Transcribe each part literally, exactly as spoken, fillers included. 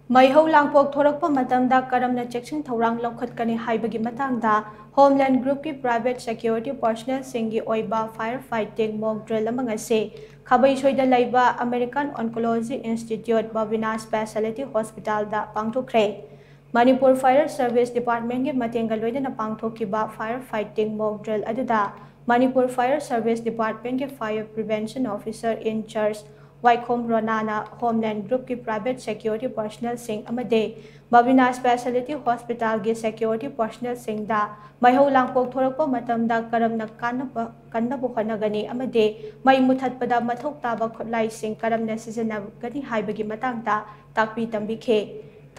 ꯃꯩꯍꯧ ꯂꯥꯡꯄꯣꯛ ꯊꯣꯔꯛꯄ ꯃꯇꯝꯗ ꯀꯔꯝꯅ ꯆꯦꯛꯁꯤꯟ ꯊꯧꯔꯥꯡ ꯂꯧꯈꯠꯀꯅꯤ ꯍꯥꯏꯕꯒꯤ ꯃꯇꯥꯡꯗ Homeland Groupꯀꯤ private security personnelꯁꯤꯡꯒꯤ ꯑꯣꯏꯕ fire fighting mock drill ꯑꯃ ꯉꯁꯤ ꯈꯥꯕꯩꯁꯣꯏꯗ ꯂꯩꯕ American Oncology Institute Bhavina Specialty Hospitalꯗ ꯄꯥꯡꯊꯣꯛꯈ꯭ꯔꯦ꯫ Manipur Fire Service Departmentꯀꯤ ꯃꯇꯦꯡꯒ ꯂꯣꯏꯅꯅ ꯄꯥꯡꯊꯣꯛꯈꯤꯕ fire fighting mock drill ꯑꯗꯨꯗ Manipur Fire Service Departmentꯀꯤ Fire Prevention Officer in Charge ꯋꯥꯏꯈꯣꯝ ꯔꯣꯅꯥꯅ Homeland Groupꯀꯤ private security personnelꯁꯤꯡ ꯑꯃꯗꯤ Bhavina Specialty Hospitalꯒꯤ security personnelꯁꯤꯡꯗ ꯃꯩꯍꯧ ꯂꯥꯡꯄꯣꯛ ꯊꯣꯔꯛꯄ ꯃꯇꯝꯗ ꯀꯔꯝꯅ ꯀꯥꯟꯅꯕ ꯀꯟꯅꯕ ꯍꯣꯠꯅꯒꯅꯤ ꯑꯃꯗꯤ ꯃꯩ ꯃꯨꯊꯠꯄꯗ ꯃꯊꯧ ꯇꯥꯕ ꯈꯨꯠꯂꯥꯏꯁꯤꯡ ꯀꯔꯝꯅ ꯁꯤꯖꯤꯟꯅꯒꯅꯤ ꯍꯥꯏꯕꯒꯤ ꯃꯇꯥꯡꯗ ꯇꯥꯛꯄꯤ ꯇꯝꯕꯤꯈꯤ꯫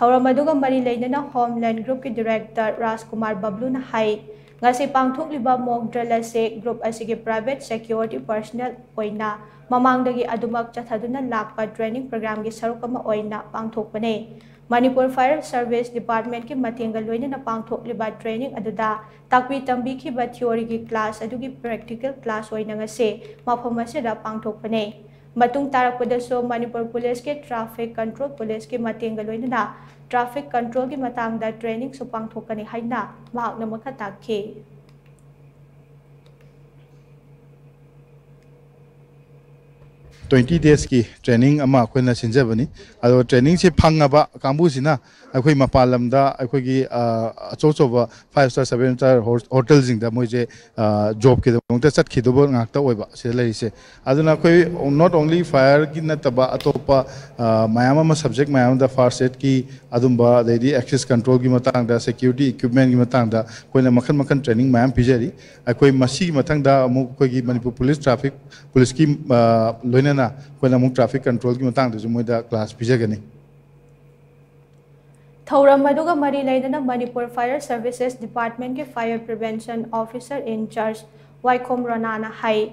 ꯊꯧꯔꯝ ꯑꯗꯨꯒ ꯃꯔꯤ ꯂꯩꯅꯅ Homeland Groupꯀꯤ director ꯔꯥꯖꯀꯨꯃꯥꯔ ꯕꯕ꯭ꯂꯨꯅ ꯍꯥꯏ, ꯉꯁꯤ ꯄꯥꯡꯊꯣꯛꯂꯤꯕ mock drill ꯑꯁꯤ group ꯑꯁꯤꯒꯤ private security personnel ꯑꯣꯏꯅ ꯃꯃꯥꯡꯗꯒꯤ ꯑꯗꯨꯃꯛ ꯆꯠꯊꯗꯨꯅ ꯂꯥꯛꯄ training programꯒꯤ ꯁꯔꯨꯛ ꯑꯃ ꯑꯣꯏꯅ ꯄꯥꯡꯊꯣꯛꯄꯅꯤ꯫ ꯃꯅꯤꯄꯨꯔ Fire Service Departmentꯀꯤ ꯃꯇꯦꯡꯒ ꯂꯣꯏꯅꯅ ꯄꯥꯡꯊꯣꯛꯂꯤꯕ training ꯑꯗꯨꯗ ꯇꯥꯛꯄꯤ ꯇꯝꯕꯤꯈꯤꯕ theoryꯒꯤ class ꯑꯗꯨꯒꯤ practical class ꯑꯣꯏꯅ ꯉꯁꯤ ꯃꯐꯝ ꯑꯁꯤꯗ ꯄꯥꯡꯊꯣꯛꯄꯅꯤ꯫ ꯃꯇꯨꯡ ꯇꯥꯔꯛꯄꯗꯁꯨ ꯃꯅꯤꯄꯨꯔ ꯄꯨꯂꯤꯁꯀꯤ traffic control ꯄꯨꯂꯤꯁꯀꯤ ꯃꯇꯦꯡꯒ ꯂꯣꯏꯅꯅ traffic controlꯒꯤ ꯃꯇꯥꯡꯗ trainingꯁꯨ ꯄꯥꯡꯊꯣꯛꯀꯅꯤ ꯍꯥꯏꯅ ꯃꯍꯥꯛꯅ ꯃꯈꯥ ꯇꯥꯛꯈꯤ꯫ Twenty daysꯀꯤ training ꯑꯃ ꯑꯩꯈꯣꯏꯅ ꯁꯤꯟꯖꯕꯅꯤ꯫ ꯑꯗꯣ trainingꯁꯦ ꯐꯪꯉꯕ ꯀꯥꯡꯕꯨꯁꯤꯅ ꯑꯩꯈꯣꯏ ꯃꯄꯥꯟ ꯂꯝꯗ ꯑꯩꯈꯣꯏꯒꯤ ꯑ, ꯑꯆꯧ ꯑꯆꯧꯕ five star seven star ꯍꯣ- hotelꯁꯤꯡꯗ ꯃꯣꯏꯁꯦ ꯑ, jobꯀꯤꯗꯃꯛꯇ ꯆꯠꯈꯤꯗꯧꯕ ꯉꯥꯛꯇ ꯑꯣꯏꯕ ꯁꯤꯗ ꯂꯩꯔꯤꯁꯦ꯫ ꯑꯗꯨꯅ ꯑꯩꯈꯣꯏ not only fireꯒꯤ ꯅꯠꯇꯕ ꯑꯇꯣꯞꯄ ꯑ, ꯃꯌꯥꯝ ꯑꯃ subject ꯃꯌꯥꯝ ꯑꯃꯗ first aidꯀꯤ ꯑꯗꯨꯝꯕ ꯑꯗꯩꯗꯤ access controlꯒꯤ ꯃꯇꯥꯡꯗ security equipmentꯀꯤ ꯃꯇꯥꯡꯗ ꯑꯩꯈꯣꯏꯅ ꯃꯈꯜ ꯃꯈꯜ training ꯃꯌꯥꯝ ꯄꯤꯖꯔꯤ꯫ ꯑꯩꯈꯣꯏ ꯃꯁꯤꯒꯤ ꯃꯊꯪꯗ ꯑꯃꯨꯛ ꯑꯩꯈꯣꯏꯒꯤ ꯃꯅꯤꯄꯨꯔ ꯄꯨꯂꯤꯁ traffic ꯄꯨꯂꯤꯁꯀꯤ ꯑ, ꯂꯣꯏꯅꯅ ꯑꯩꯈꯣꯏꯅ ꯑꯃꯨꯛ traffic controlꯒꯤ ꯃꯇꯥꯡꯗꯁꯨ ꯃꯣꯏꯗ class ꯄꯤꯖꯒꯅꯤ꯫ ꯊꯧꯔꯝ ꯑꯗꯨꯒ ꯃꯔꯤ ꯂꯩꯅꯅ Manipur Fire Services Departmentꯀꯤ Fire Prevention Officer in Charge ꯋꯥꯏꯈꯣꯝ ꯔꯣꯅꯥꯅ ꯍꯥꯏ,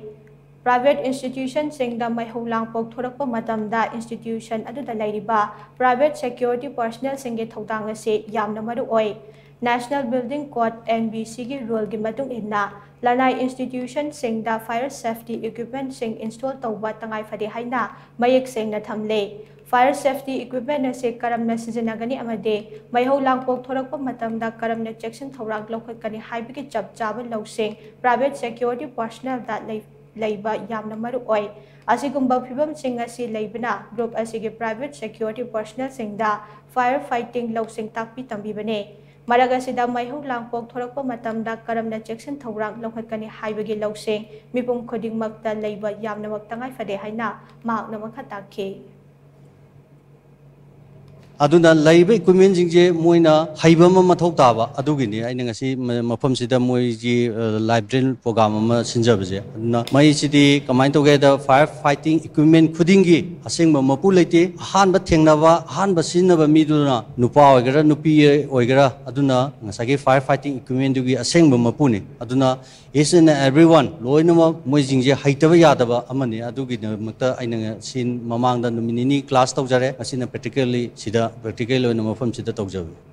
private institutionꯁꯤꯡꯗ ꯃꯩꯍꯧ ꯂꯥꯡꯄꯣꯛ ꯊꯣꯔꯛꯄ ꯃꯇꯝꯗ institution ꯑꯗꯨꯗ ꯂꯩꯔꯤꯕ private security personnelꯁꯤꯡꯒꯤ ꯊꯧꯗꯥꯡ ꯑꯁꯤ ꯌꯥꯝꯅ ꯃꯔꯨ ꯑꯣꯏ꯫ National Building Code NBCꯒꯤ ruleꯒꯤ ꯃꯇꯨꯡ ꯏꯟꯅ ꯂꯅꯥꯏ institutionꯁꯤꯡꯗ fire safety equipmentꯁꯤꯡ install ꯇꯧꯕ ꯇꯉꯥꯏ ꯐꯗꯦ ꯍꯥꯏꯅ ꯃꯌꯦꯛ ꯁꯦꯡꯅ ꯊꯝꯂꯦ꯫ Fire safety equipment ꯑꯁꯤ ꯀꯔꯝꯅ ꯁꯤꯖꯤꯟꯅꯒꯅꯤ ꯑꯃꯗꯤ ꯃꯩꯍꯧ ꯂꯥꯡꯄꯣꯛ ꯊꯣꯔꯛꯄ ꯃꯇꯝꯗ ꯀꯔꯝꯅ ꯆꯦꯛꯁꯤꯟ ꯊꯧꯔꯥꯡ ꯂꯧꯈꯠꯀꯅꯤ ꯍꯥꯏꯕꯒꯤ ꯆꯞ ꯆꯥꯕ ꯂꯧꯁꯤꯡ private security personnelꯗ ꯂꯩ-, ꯂꯩꯕ ꯌꯥꯝꯅ ꯃꯔꯨ ꯑꯣꯏ꯫ ꯑꯁꯤꯒꯨꯝꯕ ꯐꯤꯚꯝꯁꯤꯡ ꯑꯁꯤ ꯂꯩꯕꯅ group ꯑꯁꯤꯒꯤ private security personnelꯁꯤꯡꯗ fire fighting ꯂꯧꯁꯤꯡ ꯇꯥꯛꯄꯤ ꯇꯝꯕꯤꯕꯅꯤ꯫ ꯃꯔꯛ ꯑꯁꯤꯗ ꯃꯩꯍꯧ ꯂꯥꯡꯄꯣꯛ ꯊꯣꯔꯛꯄ ꯃꯇꯝꯗ ꯀꯔꯝꯅ ꯆꯦꯛꯁꯤꯟ ꯊꯧꯔꯥꯡ ꯂꯧꯈꯠꯀꯅꯤ ꯍꯥꯏꯕꯒꯤ ꯂꯧꯁꯤꯡ ꯃꯤꯄꯨꯝ ꯈꯨꯗꯤꯡꯃꯛꯇ ꯂꯩꯕ ꯌꯥꯝꯅꯃꯛ ꯇꯉꯥꯏ ꯐꯗꯦ ꯍꯥꯏꯅ ꯃꯍꯥꯛꯅ ꯃꯈꯥ ꯇꯥꯈꯤ꯫ ꯑꯗꯨꯅ ꯂꯩꯔꯤꯕ equipmentꯁꯤꯡꯁꯦ ꯃꯣꯏꯅ ꯍꯩꯕ ꯑꯃ ꯃꯊꯧ ꯇꯥꯕ, ꯑꯗꯨꯒꯤꯅꯤ ꯑꯩꯅ ꯉꯁꯤ ꯃ-, ꯃꯐꯝꯁꯤꯗ ꯃꯣꯏꯒꯤ, ꯑ, live drill program ꯑꯃ ꯁꯤꯟꯖꯕꯁꯦ꯫ ꯑꯗꯨꯅ ꯃꯩꯁꯤꯗꯤ ꯀꯃꯥꯏꯅ ꯇꯧꯒꯦ ꯍꯥꯏꯗ, fire fighting equipment ꯈꯨꯗꯤꯡꯒꯤ ꯑꯁꯦꯡꯕ ꯃꯄꯨ ꯂꯩꯇꯦ꯫ ꯑꯍꯥꯟꯕ ꯊꯦꯡꯅꯕ, ꯑꯍꯥꯟꯕ ꯁꯤꯖꯤꯟꯅꯕ ꯃꯤꯗꯨꯅ ꯅꯨꯄꯥ ꯑꯣꯏꯒꯦꯔꯥ, ꯅꯨꯄꯤ ꯑꯣꯏꯒꯦꯔꯥ, ꯑꯗꯨꯅ ꯉꯁꯥꯏꯒꯤ fire fighting equipmentꯗꯨꯒꯤ ꯑꯁꯦꯡꯕ ꯃꯄꯨꯅꯤ꯫ ꯑꯗꯨꯅ each and everyone, ꯂꯣꯏꯅꯃꯛ ꯃꯣꯏꯁꯤꯡꯁꯦ ꯍꯩꯇꯕ ꯌꯥꯗꯕ ꯑꯃꯅꯤ꯫ ꯑꯗꯨꯒꯤꯗꯃꯛꯇ ꯑꯩꯅ ꯉꯁꯤ ꯃꯃꯥꯡꯗ ꯅꯨꯃꯤꯠ ꯅꯤꯅꯤ class ꯇꯧꯖꯔꯦ꯫ ꯉꯁꯤꯅ practically ꯁꯤꯗ, practical ꯑꯣꯏꯅ ꯃꯐꯝꯁꯤꯗ ꯇꯧꯖꯕꯅꯤ꯫